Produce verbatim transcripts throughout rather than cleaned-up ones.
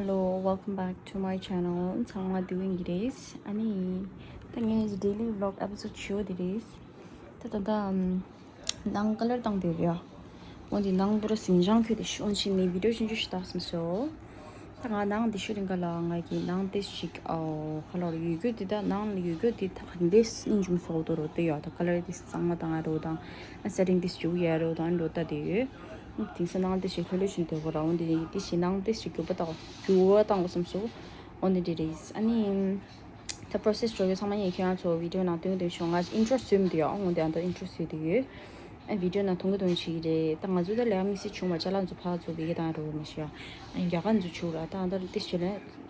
Hello, welcome back to my channel. ཚང་མ་དེ་བིན་གྱི་རེད། ཨ་ནི་ད་ངའི་daily vlog episode བཞི་པ་དེ་རེད། ད་ད་ད་ནང་color བཏང་དེ་རེད། འོན་ཏེ་ནང་པུ་ར་ཟིང་ཆང་ཁྱོད་དེ་ཤོན་ཕྱིན་ནས་video ཆུང་ཆུང་ཞིག་བཏང་སོང་། ད་ང་ནང་དེ་ཤོད་རིང་ག་ལ་ང་གི་ནང་དེ་ཞིག་ཨོ་ཁ་ལོར་ཡོད་རྒྱུ་དེ་ད་ནང་ལ་ཡོད་རྒྱུ་དེ་ད་གང་དེ་སྙིང་རྗེ་སོགས་དོ་རོ་དེ་ཡོད། ད་color དེ་གཙང་མ་བཏང་ཡ་རོ་དང་setting དེ་ཞུ་ཡ་རོ་དང་འགྲོ་ད་དེ་ཡོད། དེང་སང་ནང་དེ་ཞིག་ལྷོད་ལྷོད་བཞིན་སྡོད་དགོས་ར། འོན་ཏེ་དེ་ཞིག་ནང་དེ་ཞིག་རྒྱུ་བ་བཏང་རྒྱུ་བ་བཏང་དགོས་བསམ་སོང་། འོན་ཏེ་དེ་རེད། ཨ་ནི་ད་process འགྲོ་ཡོད་ཚང་མ་ཡིན་ཁྱེད་རང་ཚོ་video ནང་སྟོན་སྟོན་ཤོག་ང་intro བཟོས་མི་འདུག་ཡ། འོན་ཏེ་ཨ་ད་intro བཟོས་དེ་ཡོད། ཨ་video ནང་མཐོང་གི་མཐོང་ཞིག་རེད། ད་ང་ཚོ་ད་ལས་ཀ་དམིགས་བསལ་བྱུང་བ་ཅ་ལག་ཚོ་ཕར་ཚུར་བེད་ཀྱི་བཏང་རོགས་མ་ཞུ་ཡ། ཨ་རྒྱ་གར་ཚོ་བྱུག་ར་ད་ཨ་ད་དེ་ཞིག་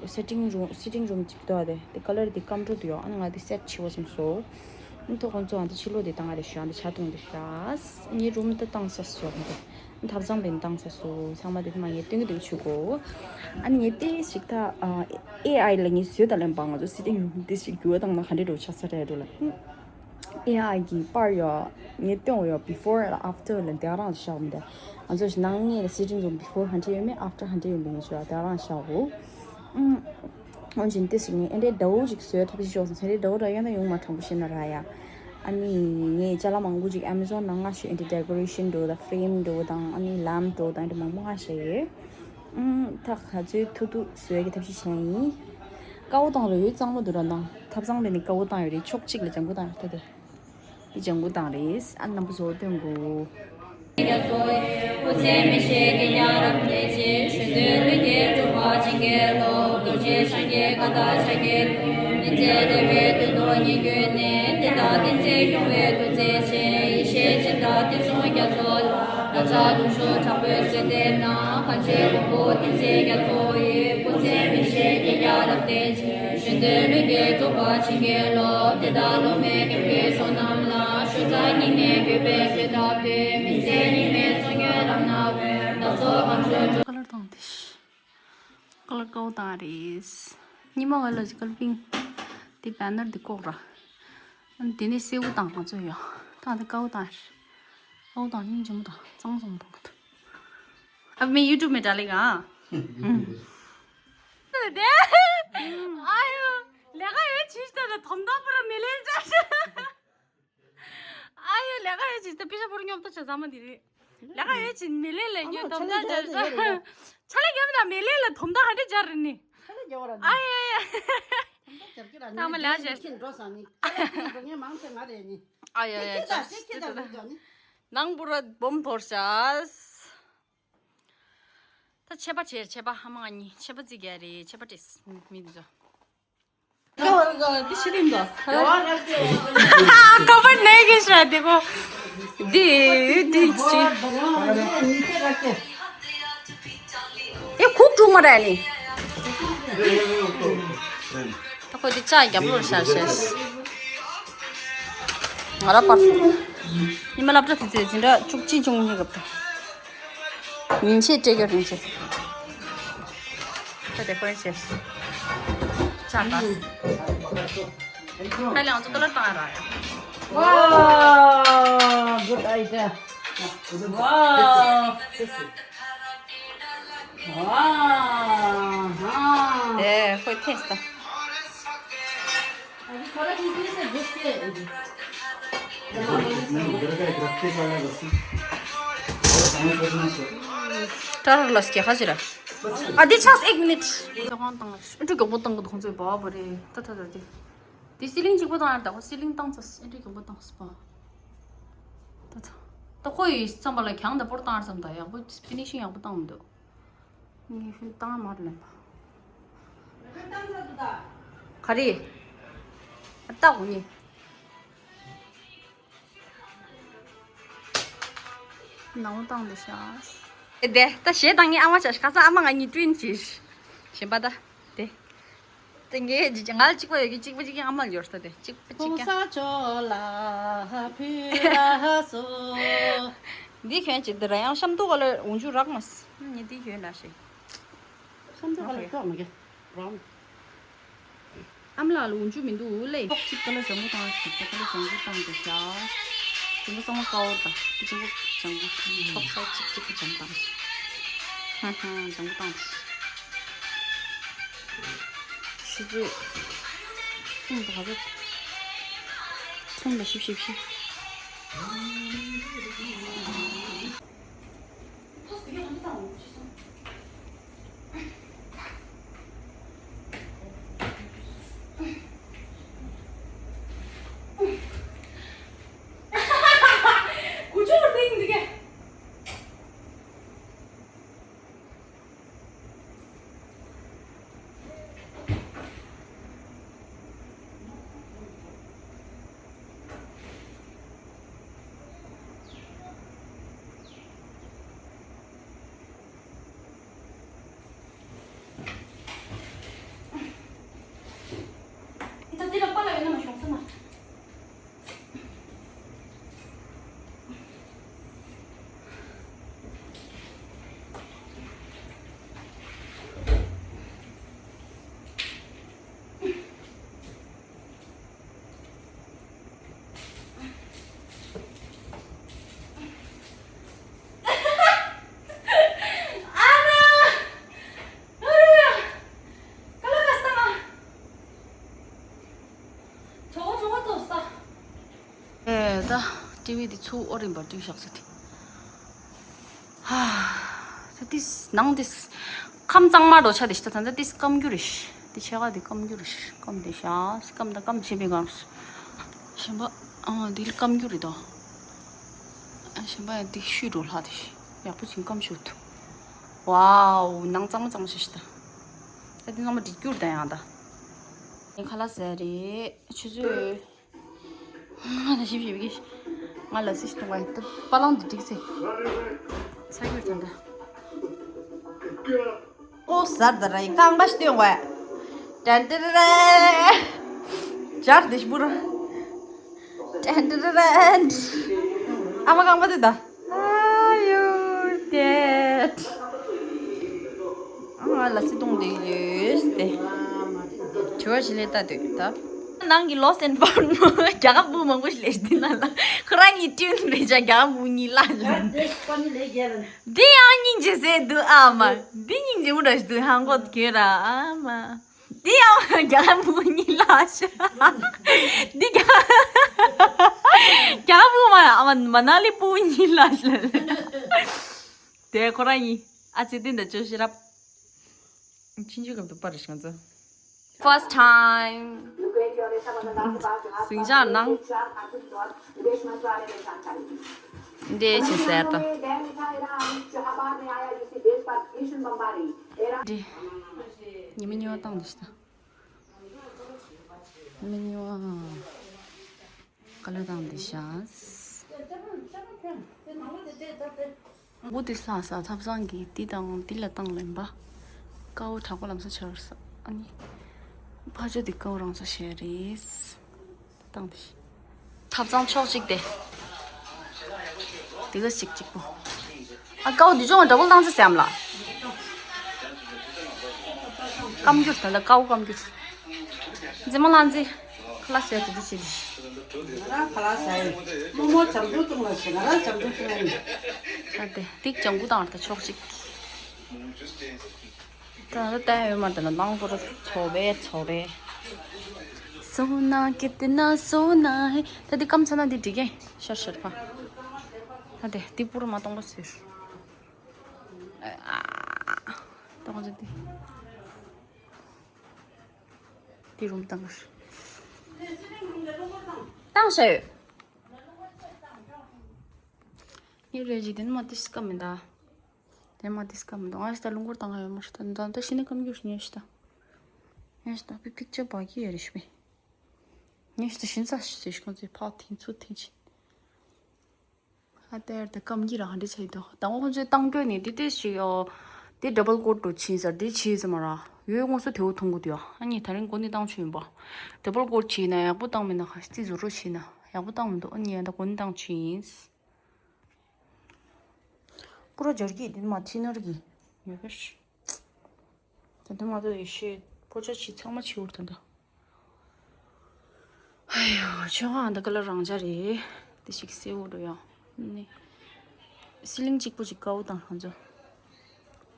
ལ་sitting room sitting room གཅིག་འདུག་ཨ་དེ་དེ་color དེ་སྐམ་འགྲོ་འདུག་ཡ། ཨ་ནི་ང་དེ་set བྱེད་དགོས་བསམ་སོང་། ཨ་ནི་ཐོག་ཁོང་ཚོ་ཨ་ད་ཕྱི་ལོགས་དེ་བཏང་ཨ་རེ་ཞུ་ཨ་ད་ཆ་བཏུང་དེ་ཞུ་ཨ། ངའི་room ད་བཏང་ས་སོང་། ཐབ་ཚང་པའི་བཏང་ས་སོ་ཚང་མ་དེ་མ་ངས་སྟོན་གི་འདུག་ཆུ་གོ། ཨ་ནི་ངས་ཏེ་ཞིག་ད་ཨ་AI ལ་ངས་བཟོས་ད་ལེན་པ་ང་ཚོ་sitting room དེ་ཞིག་འགྱུར་བ་བཏང་ན་ག་འདྲ་འགྲོ་ཆགས་ས་རེད་འགྲོ་ལ། AI གི་པར་ཡོད་ངས་སྟོན་ཡོད་before and after ལ་དེ་རང་བཞག་མི་འདུག་ང་ཚོ་ཞིག་ནང་ངས་sitting room before ག་འདྲ་ཡོད་མེད་after ག་འདྲ་ཡོད་མེད་ངས་ཞུ་བ་དེ་རང་བཞག་གོ། ཨུམ། འོན་ཀྱང་ཏེ་ཞིག་ངས་ཨེ་འདྲའི་འདྲ་བོ་ཞིག་བཟོས་ཐབས་ཤིག་ཤོག་ཟེར་ཨེ་འདྲའི་འདྲ་བོ་འདྲ་ཡང་ད་ཡོང་མ་དྲང་པོ་བཤད་ན་ར་ཡ། ཨ་ནི་ངས་ཅ་ལག་མང་པོ་ཅིག་Amazon ནང་མངགས་ཤོག་ཨེ་འདྲའི་decoration འདྲ་བོ་དང་frame འདྲ་བོ་དང་ཨ་ནི་lamp འདྲ་བོ་དང་ཨེ་འདྲ་མང་པོ་མངགས་བཞག་ཡོད། ཨུམ། ད་ག་ཚོད་ཐུབ་ཐུབ་བཟོ་ཡ་གི་ཐབས་ཤིག་བྱས་ཡིན། དཀར་པོ་བཏང་རེད་ཡོད་གཙང་མ་འདུག་ར་ནང་ཐབ་ཚང་ལས་ནི་དཀར་པོ་བཏང་ཡོད་རེད་ཕྱོགས་གཅིག་ལ་ལྗང་གུ་བཏང་ཡོད་ད་དེ། འདི་ལྗང་གུ་བཏང་རེད། ཨ་རྣམ་པ་ཚོ་སྟོན་དགོས། སྐུ་ཚེ་མི་ཤིགས་ཀྱི་ཉ་རབས་གནས་ཅིང་གཞོན་དུས་ལྷུན་གྱིས་གྲུབ་པ་བྱིན་གྱིས་རློབས། རྡོ་རྗེ་འཆང་གི་བཀའ་དང་ཕྱག་རྒྱའི་བསྟོད། ནི་མཛད་བདེ་བའི་དོན་དུ་ཉིད་ཀུན་ནས། བསྟན་དང་བསྟན་འཛིན་སྐྱོང་བའི་ཐུགས་བརྩེ་ཆེ། ཡེ་ཤེས་སྦྱིན་བདག་བསྟན་སྲུང་རྒྱ་མཚོ་ལ། བདག་ཅག་གདུང་ཤུགས་དྲག་པོས་གསོལ་འདེབས་ན། གངས་ཅན་ཀོང་པོ་བསྟན་འཛིན་རྒྱ་མཚོ་ཡི། སྐུ་ཚེ་མི་ཤིགས་ཀྱི་ཉ་རབས་གནས་ཅིང་གཞོན་དུས་ལྷུན་གྱིས་གྲུབ་པ་བྱིན་གྱིས་རློབས། དེ་དག་སློབ་མའི་སྐྱབས་ཀྱི་ཚོགས་རྣམས་ལ། ཤུགས་དྲག་སྙིང་ནས་གུས་པས་གསོལ་བཏབ་སྟེ། མི་ཚེ་སྙིགས་མའི་ཚོགས་མྱོས་རབ་ན་བའི། བདག་སོགས་གངས་ལྗོངས་ཀླར་བཏང་སྟེ། ཀླར་དཀར་པོ་བཏང་རེད། ཉི་མ་འོད་ལ་ཀླར་པིང་། དེ་banner དེ་ཀོག་ར། ཨ་ནི་དེ་ནས་སེར་པོ་བཏང་ང་ཚོ་ཡོད། ད་དེ་དཀར་པོ་བཏང་རེད། དཀར་པོ་བཏང་སྙིང་རྗེ་མོ་དང་གཙང་བཟོ་མོ་གཏོང་གི་འདུག་ཨ་མི་YouTube མེ་ཏྲ་ལེ་ག་དེ། ཨ་ཡོ། ལས་ཀ་ཡོད་ཅིག་ལྟ་ན་དོམ་དོམ་པོ་ར་མི་ལེན་ཅག་ཨ་ཡོ་ལས་ཀ་ཡོད་ཅིག་ལྟ་པི་ཤ་པོ་ར་སྙོབ་ཏོ་ཆ་ཟ་མ་འདི་རེད། ལས་ཀ་ཡོད་ཅིག་མི་ལེན་ལ་ཉོ་དོམ་དོམ་ཅག་ཆ་ལ་རྒྱབ་ན་མི་ལེན་ལ་དོམ་དོམ་ག་འདྲ་ཅག་རེད་ནི། ཨ་ཡོ་ཡོ། ཐ་མ་ལས་ཅག་ཁྱེད་འགྲོ་ས་ནི། ཁ་ལ་ཉོ་མང་ཆེ་ང་རེད་ནི། ཨ་ཡོ་ཡོ། ཁྱེད་ད་ཁྱེད་ད་འགྲོ་ནི། ནང་པུ་ར་སྦོམ་དོར་ཤག་ད་ཆད་པ་བྱེད་ཆད་པ་ཧ་མ་ང་གཉིས་ཆད་པ་རྩི་གི་ཡ་རེད་ཆད་པ་སྤྲད་མི་འདི་ཚོ། ཀ་བར་ཀ་བར་འདི་ཤི་རིང་དོ། ཀ་བར་ནས་གི་ཤ་དེ་གོ། འདི་འདི་ཅི། ཨེ་ཁུག་ཀྲུག་མ་ར་ནི། ད་ཁོ་དེ་ལྕགས་རྒྱབ་ལོར་ཤར་ཤེས། ང་ར་པར། ཉི་མ་སློབ་གྲྭ་དུས་ཚོད་འཛིན་གྲྭ་བཅུ་གཅིག་བཅུ་གཉིས་སྐབས་དུ། ཉིན་ཕྱེད་སྤྲད་རྒྱུ་རིན་ཆེ། ད་དེ་ཁོ་རིན་ཆེ། ཅག་ད། ཁ་ལས་ང་ཚོ་ཀ་ལར་བཏང་ཡ་ར་ཡ། Wow, good idea. Wow. Wow. ཨེ་ཁོས་ཐེངས་ད། ཏར་ལ་སྐྱེ་ཁ་ཅི་ར། ཨ་འདི་ཆགས་ཨེག་མི་ནིཊ། ཨ་ཁང་བཏང་ཨེ་འདྲ་མགྱོགས་པོ་བཏང་གི་འདུག་ཁོང་ཚོས་བ་བ་རེད་ད་ད་ད་དེ། དེ་སི་ལིང་གཅིག་པོ་བཏང་ཡར་ད་ཁོ་སི་ལིང་བཏང་ཚ་ཨེ་འདྲ་མགྱོགས་པོ་བཏང་སི་པ། ད་ད་ད་ཁོ་ཡི་བསམ་པ་ལ་གྱང་དང་པོར་བཏང་ཡར་བསམ་ད་ཡག་པོ་ཕི་ནི་ཤིང་ཡག་པོ་བཏང་མི་འདུག་ངས་ཤུལ་བཏང་མར་ལེན་པ། ག་རེ། ཨ་ལྟ་གོ་ནི། ནང་བཏང་འདི་ཤག་ཨེ་དེ་ད་གཞས་བཏང་ངས་ཨ་མ་ཆ་ཤ་ཁ་སང་ཨ་མ་ང་གཉིས་བསྟུན་གྱིས། གཞན་པ་ད་དེ། དེ་ངས་ང་ལ་གཅིག་པ་ཡོད་ཀྱི་གཅིག་པ་གཅིག་ཨ་མ་ལ་ཡོད་ས་དེ་གཅིག་པ་གཅིག་ཀྱང་། འདི་གྱོན་ཅིག་དེ་ར་ཡང་ཤམ་ཏོག་ག་ལ་འུན་ཆུ་རག་མ་སི་ངས་འདི་གྱོན་ལ་ཤེས། ཤམ་ཏོག་ག་ལ་ཀྱོག་མ་གི་རོང་། ཨ་མ་ལགས་ལ་འུན་ཆུ་མི་འདུག་ལེ། ཕོག་གཅིག་ཀ་ལ་ལྗང་གུ་བཏང་ཞིག་ཀ་ལ་ལྗང་གུ་བཏང་དེ་ཤག་ལྗང་གུ་ཚང་མ་ཀ་བོར་དང་ལྗང་གུ་ལྗང་གུ་ཕོག་ས་གཅིག་གཅིག་ག་ལྗང་གུ་བཏང་ཞིག་ཧ་ཧ་ལྗང་གུ་བཏང་ཞིག་ཅི། ཁོང་ད་ག་ཚོད། ཁོང་ད་ཤིབ་ཤིབ་ཤིབ། ད་འདི་ལ་པཱ་ལགས་ཡོད་ན་མ་ཤོང་ས་མ། ཨེ་ད་ཊི་ཝི་དེ་ཚུར་ཨོ་རིམ་པར་བཏུས་བཞག་ས་དེ། ཧ། ད་ཏིས་ནང་ཏིས་ཁམས་གཙང་མ་འགྲོ་ཆ་དེ་ཤི་ད་ད་ད་ཏིས་སྐམ་རྒྱུ་རེད་ཤི། དེ་ཆེ་ག་དེ་སྐམ་རྒྱུ་རེད་ཤི། སྐམ་དེ་ཤ་སྐམ་ད་སྐམ་ཆེ་བའི་གང་ཤི། ཞིམ་པ། ཨ་དེ་ལ་སྐམ་རྒྱུ་རེད་དོ། ཨ་ཞིམ་པ་ཡང་དེ་ཤུས་འགྲོ་ལྷ་དེ་ཤི། ཡག་པོ་ཅིང་སྐམ་ཆུ་ཐུ། ཝའོ་ནང་གཙང་མ་གཙང་མ་ཤི་ཤི་ད། ད་དེ་ཚང་མ་འགྲིག་རྒྱུ་རེད་ད་ཡང་ད། ངས་ཁ་ལག་ཟས་རེད་ཆུ་ཚོད། ང་ལ་ཞིབ་ཞིབ་ཀྱིས། ང་ལ་སི་ཞིག་གཏོང་བ་ཡིན་ཏུ་པ་ལང་དུ་འགྲིག་ཚེ། ཚ་གྱུར་ད་འདྲ། ཨོ་ཟར་ད་ར་ཡིན་རྐང་པ་ཞིག་སྟོན་བ། ཏན་ཏན་རེ། ཇར་དེ་ཞིག་བུ་ར། ཏན་ཏན་རེ། ཨ་མ་རྐང་པ་དེ་ད། Are you dead? ང་ལ་སི་གཏོང་དེ་ཡོད་དེ། དྲི་བ་ཞིག་ལས་ལྟ་དུས་ད། ནང་གི་lost and found མོ་རྒྱ་གར་བུ་མང་པོ་ཞིག་ལས་འདི་ན་ལ། ཁོ་རང་གཉིས་ཊིམ་རེད་ཅག་རྒྱ་གར་བུ་གཉིས་ལ་ལ། འདི་ཡང་སྙིང་རྗེ་ཟེར་འདུག་ཨ་མ། འདི་སྙིང་རྗེ་མོ་འདྲ་ཞིག་འདུག་ཧང་གོ་གྱོད་ར་ཨ་མ། འདི་ཡང་རྒྱ་གར་བུ་གཉིས་ལ་ཤ། འདི་རྒྱ་རྒྱ་གར་བུ་མ་ཨ་མ་མ་ན་ལི་བུ་གཉིས་ལ་ཤ། དེ་ཁོ་རང་གཉིས་ཨ་ཙི་འདི་འདྲ་བཅོས་ཤེས་རབ། ཕྱིན་ཆད་སྐབས་དུ་པར་རེ་ཤང་ཙོ། First time. ཟིང་ཆ་ནང་། འདི་ཕྱིན་ཟེར་ད། འདི། ཉི་མ་གཉིས་པ་བཏང་འདི་ཤི་ད། ཉི་མ་གཉིས་པ། ཀ་ལོ་བཏང་འདི་ཤ། འོ་དེ་ལྷ་ས་ཐབ་ཚང་གི་ཏི་དང་ཏི་ལ་བཏང་ལེན་པ། ཀའོ་དྲག་པོ་ལམ་སང་ཆར་ས་ཨ་ནི། ཕ་ཆོ་དེ་ཀའོ་རང་ས་བྱས་རེད། བཏང་དེ། ཐབ་ཚང་ཕྱོགས་གཅིག་དེ། དེ་ག་གཅིག་གཅིག་པོ། ཨ་ཀའོ་དེ་ཅོང་ཌ་བལ་བཏང་ཚེ་སེམས་ལ། སྐམ་རྒྱུ་ད་ལ་ཀའོ་སྐམ་རྒྱུ། མཛེས་མ་ལྷ་མཛེས། ཁ་ལག་ཟས་དེ་དུ་བྱེད་དེ། ང་རང་ཁ་ལག་ཟ་ཡི། རྨོ་མོ་ལྕམ་ཆུང་བཏུང་ལ་ཞེས་ང་རང་ལྕམ་ཆུང་བཏུང་ཡ་ནི། ད་དེ་ཏིག་ལྗང་གུ་དང་ད་ཕྱོགས་གཅིག་ད་ད་ལྟ་ཡོད་མ་ད་ན་ནང་པོ་ར་ཚོ་བའི་ཚོ་རེ། སོ་ན་ཀེ་ཏི་ན་སོ་ན་ཧེ། ད་འདི་སྐམ་ཚ་ན་འདི་འགྲིག་གེ་ཤར་ཤར་ཕ། ད་དེ་འདི་པུ་ར་མ་གཏོང་པ་ཟེར། ཨ། ད་ཁོང་ཚོ་འདི། དེ་རུམ་བཏང་གི་རེད། བཏང་ཤག་ཡོད། ངས་རེ་ཇི་དེ་ནི་མ་ཏིས་སྐམ་མི་འདའ། དེ་མ་ཏིས་སྐམ་མི་འདུག་ང་ཞིག་ད་རླུང་འཁོར་བཏང་ག་ཡོད་མ་ཞིག་ད་ད་ད་ཤི་ནི་སྐམ་རྒྱུ་ཞིག་ཉལ་ཞིག་ད། ཉལ་ཞིག་ད་པི་པིག་ཅེ་བ་གི་ཡོད་རེ་ཞིག་པི། ཉལ་ཞིག་ད་ཤིན་ས་ཞིག་ཟེར་ཞིག་ཁོང་ཚོའི་ཕག་ཐིང་ཚུ་ཐིང་ཆིན། ཨ་ཏེར་ཏེ་སྐམ་གྱི་ར་ཧ་འདྲེ་ཆེ་དོ། དང་པོ་ཁོང་ཚོས་བཏང་སྐྱོན་ནི་དེ་དེ་ཞིག་ཡོ། དེ་ཌ་བལ་ཀོ་ཊི་འདྲ་ཕྱིན་ཟེར་དེ་ཕྱིན་ཟེར་མ་ར། ཡོད་དངོས་སུ་དེའུ་མཐོང་གི་དུས་ཨ་ནི་ད་རིང་གོ་ནི་བཏང་ཆོག་ཡིན་པ། ཌ་བལ་ཀོ་ཊི་ཕྱིན་ན་ཡག་པོ་བཏང་མེད་ན་ཁ་ཤས་རྩི་ཟུར་རོ་ཕྱིན་ན་ཡག་པོ་བཏང་མི་འདུག་ཨ་ནི་ཡ་ད་གོ་ནི་བཏང་ཆོག་ཡིན། པུ་ར་སྦྱར་གྱི་དེ་མ་ཐི་ནར་གྱི་ཡོད་པས། ད་དུང་ང་ཚོ་ཡེ་ཤེས་ཕོ་ཆ་ཆི་ཚང་མ་ཆི་འུར་ཐོན་ད། ཨ་ཡོ་ཆོས་ཁང་འདི་ཀ་ལ་རང་འཇགས་རེད། དེ་ཞིག་སེ་འུ་འགྲོ་ཡང་ནི། སི་ལིང་གཅིག་པོ་ཅིག་དཀར་པོ་དང་ང་ཚོ།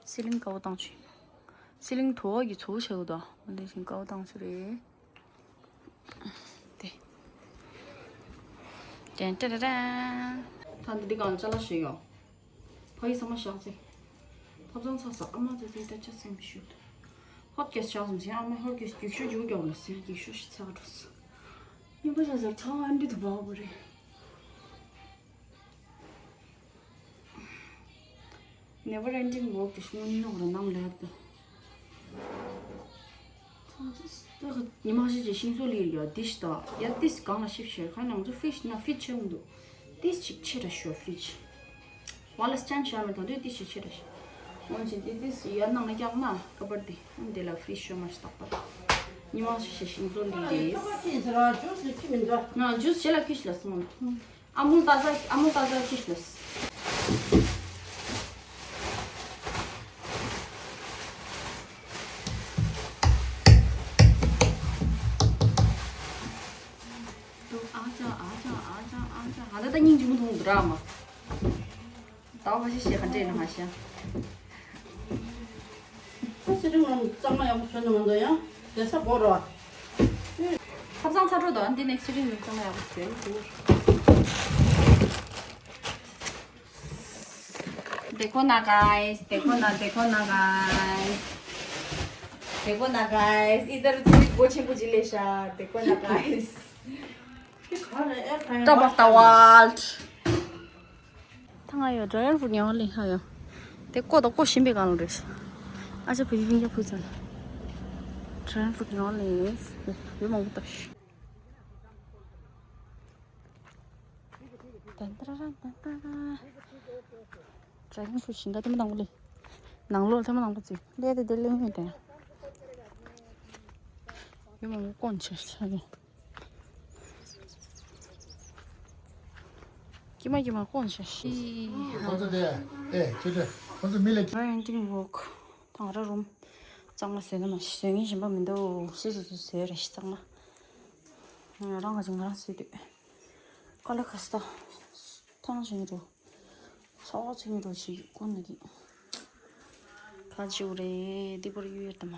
སི་ལིང་དཀར་པོ་དང་ཆུ། ཚི་ལིང་དུ་བ་གི་ཚོ་བོ་བྱེད་དགོས་དོ། འདི་བཞིན་ཀའོ་བཏང་ཚུལ་རེད། དེ། ཏན་ཏན་ཏན་ཏན། ད་འདི་འདི་གང་ཅ་ལག་ཞིག་ཡོད། ཕ་ཡི་ཚང་མ་བཞག་ཚེ། ཐབ་ཚང་ཚ་ས་ཨ་མ་ཚེ་ཚེ་ད་ཅ་སེམས་ཤུད། ཧོད་གེ་བཞག་ཙམ་ཚེ་ཨ་མ་ཧོད་གེ་རྒྱུག་ཤོག་རྒྱུག་རྒྱག་ལ་སེ་རྒྱུག་ཤོག་ཞིག་ཚ་ག་འགྲོ་སོ། ཉིན་པ་བཞག་ཚར་ཚང་ཨ་འདི་དུ་བ་བོ་རེད། Never ending work དེ་སྔོན་ཉོག་ར་ནང་ལས་དོ། ཉི་མ་ཞིག་ཅིག་ཤིང་བཟོ་ལིར་ཡ་དིཤ་དང་ཡ་དིཤ་གང་ལ་ཤིབ་ཤེར་ཁ་ནང་ཚོ་ཧྥི་ཤི་ན་ཧྥི་ཤི་ཆེ་མི་འདུག་དིཤ་ཅིག་ཆེ་ར་ཤོ་ཧྥི་ཤི། ཝ་ལ་སི་ཅན་ཤ་མི་དང་དུས་དིཤ་ཅིག་ཆེ་ར་ཤི། འོན་ཅིག་དེ་དིཤ་ཡ་ནང་ལ་ཀྱག་ན་ཀ་པར་དེ་འདི་ལ་ཧྥི་ཤི་ཤོ་མ་ཤི་ཏག་ཏག་ཉི་མ་ཞིག་ཅིག་ཤིང་བཟོ་ལིར་ཡེ། ང་ཇུས་ཞེ་ལ་ཁི་ཤི་ལ་སོང་། ཨ་མུལ་ཏ་ཛ། ཨ་མུལ་ཏ་ཛ་ཅིག་ལས། ཨ་ཅག་ཨ་ཅག་ཨ་ཅག་ཨ་ཅག་ཨ་ད་ད་སྙིང་རྗེ་མོ་མཐོང་འདུག་ར་མ། ད་བ་ཞིག་ཞེ་ག་འདྲེ་ན་མ་ཤ། ཁོ་སི་རིང་ལ་གཙང་མ་ཡག་པོ་བཟོས་ནས་མ་འདུག་ཡང་བསྡད་ས་བོར་བ། ཐབ་ཚང་ཚ་དྲོ་དང་འདི་ནེག་སི་རིང་ལ་གཙང་མ་ཡག་པོ་བཟོས་འདུག་དེ་ཁོ་ན་གའེ་སི། དེ་ཁོ་ན། དེ་ཁོ་ན་གའེ་སི། དེ་ཁོ་ན་གའེ་སི། ཨི་དར་ཚིག་སྒོ་ཆེན་པོ་ཅིག་ལས་ཤ། དེ་ཁོ་ན་གའེ་སི། Top of the world. ཐང་ཨ་ཡོ་ཌ་ར་གོན་ཕུ་ཊི་ཉོ་ལེ་ཧ་ཡོ། དེ་ཀོ་དང་ཀོ་ཞིམ་པའི་གང་ལ་རེད། ཨ་ཅག་བུ་ཡི་ཕིང་ཀ་ཕུ་ཚན། ཌ་ར་གོན་ཕུ་ཊི་ཉོ་ལེ། ཡོད་མང་པོ་ལྟ་ཤི། ཏན་ཏ་ར་ར་ཏན་ཏ་ར། ཌ་ར་གོན་ཕུ་ཊི་ཞིང་ཁ་ཐེངས་མ་དང་པོ་ལེ། ནང་ལོགས་ཐེངས་མ་དང་པོ་ཙི་ལེ་དེ་དེ་ལེ་མི་དེ། ཡོད་མང་པོ་ཀོན་ཆེ་ཆེ་ནི། ཀྱི་མ་ཀྱི་མ་ཀོན་ཤ་ཤི། ཁོ་ཚོ་དེ་ཨེ་ཁྱོད་ཚོ་ཁོ་ཚོ་མི་ལ་ཁྱོད། Renting work. ཐང་ར་རུམ་གཙང་མ་བཟོས་ན་མ་བཟོས་ངེས་གཞན་པ་མི་འདུག་སུ་སུ་སུ་བཟོས་རེ་ཤི་གཙང་མ། ང་རང་ག་ཅིག་ང་རང་བཟོས་དུས་ཀ་ལ་ཁ་སྟ་ཐང་ཆེན་རུ་ཚོགས་ཆེན་རུ་ཞིག་ཀོན་ན་གི་ཁ་ཅིག་རེད་འདི་པར་ཡོད་ཡོད་དམ།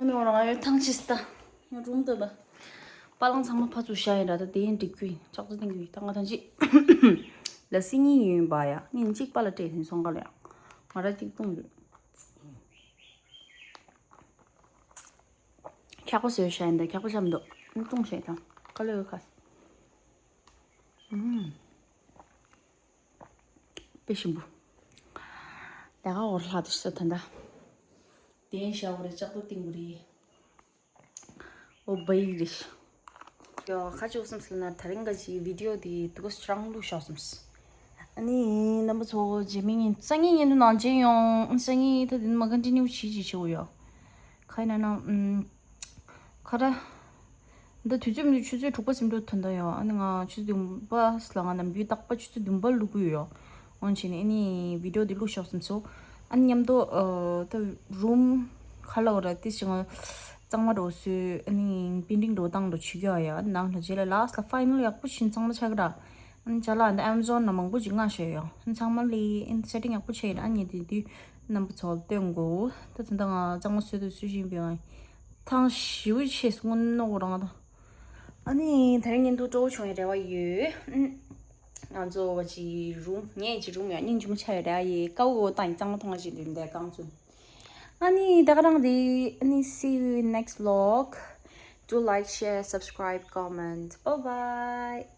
ནོར་ང་ཡོད་ཐང་ཆད་ད། ཡང་རུམ་དུ་ལ། པ་ལང་ཚང་མ་ཕར་ཚུར་བཞག་ཡིན་ར། ད་དེ་ཡིན་འགྲིག་རྒྱུ་ཡིན། ལྕགས་ཚོ་བཏིང་རྒྱུ་ཡིན། ད་ང་ཐང་ཆད། ལ་སི་གཉིས་ཡོད་པ་ཡ། གཉིས་གཅིག་པ་ལ་སྤྲད་ཟིན་སོང་ག་ལ་ཡ། ང་ར་གཅིག་བཏུང་ཡོད། འཁྱག་པ་བཟོས་བཞག་ཡིན་ད། འཁྱག་པ་ཆགས་མི་འདུག་བཏུང་བཞག་ཡིན་ད། ཀ་ལོ་ཡོད་ཁ། ཨུམ། དཔེ་ཞིམ་པོ། ལས་ཀ་འོར་ལྷག་དུ་ཤི་ད་ད། དེན་ཤ་བོ་རེ་ལྕགས་ཏོ་ཏིང་བུ་རེ། ཨོ་བའི་རེ། ཡོ་ཁ་ཅིག་སེམས་སུ་ན་ད་རིང་ག་ཅིག་བི་ཌི་ཡོ་དེ་དུ་ག་སུ་ཅང་བླུགས་ཤག་སེམས། ཨ་ནི་རྣམ་པ་ཚོ་རྗེས་མའི་ཉིན་སང་ཉིན་ཉིན་དུ་ནང་ཆེན་ཡོང་། སང་ཉིན་ད་དེ་ནི་མ་གན་ཏི་ནིའུ་བྱེད་ཅིག་བྱེད་འོ་ཡོ། ཁ་ཡིན་ན་ན་ཨུམ། ཁ་ར། འདི་དུས་ཚོད་མི་འདུག་ཆུ་ཚོད་དྲུག་པ་ཟིན་འགྲོ་ཐོན་ད་ཡོད། ཨ་ནི་ང་ཆུ་ཚོད་བདུན་པ་ལ་ང་ནམ་རྒྱུན་རྟག་པ་ཆུ་ཚོད་བདུན་པ་ལུག་གི་ཡོད། འོན་ཆེ་ནི་ཨ་ནི་བི་ཌི་ཡོ་འདི་ལུག་ཤོག་སེམས་སོ། ཨ་ནི་མཉམ་དུ་ཨ་ད་རུམ་ཁ་ལ་འོ་ར་ཏི་ཞིག་ང་ གཙང་མ་འགྲོ་སོས་ཨ་ནི་པིན་ཏིང་འགྲོ་སྟངས་འགྲོ་བྱེད་ཀྱི་ཡ་ནང་ལ་རྗེས་ལ་last་ལ་final་ཡག་པོ་ཕྱིན་ཚང་མ་ཆགས་ཀྱི་ར། ཨ་ནི་ཅ་ལག་འདི་Amazon་ན་མང་པོ་ཅིག་མངགས་བཞག་ཡོད། ཨ་ནི་ཚང་མ་ལི་ཨ་ནི་setting་ཡག་པོ་བྱས་ཡིན། ཨ་ནི་དེ་དུས་རྣམ་པ་ཚོ་ལ་སྟོན་དགོས། ད་ད་ལྟ་ང་གཙང་མ་སོས་དུས་སོས་བཞིན་པའི་ཐང་ཞིའུ་ཆེ་སྔོན་ནོ་རང་ད། ཨ་ནི་དེ་རིང་ཉིན་དུ་སྤྲོ་བོ་བྱུང་བའི་རེ་བ་ཡོད། ཨ་ནི་ང་ཚོ་ཅི་རུང་ངས་ཅི་རུང་ཡང་སྙིང་རྗེ་མོ་ཆགས་ཡོད་རེད། ཨ་ཡེ་ཀའུ་ཏང་གཙང་མ་མཐོང་བ་ཞིག་འདུག་འདས་གང་ཚུན། ཨ་ནི་ད་ག་རང་རེད། ཨ་ནི་see you next vlog. Do like, share, subscribe, comment. Bye bye.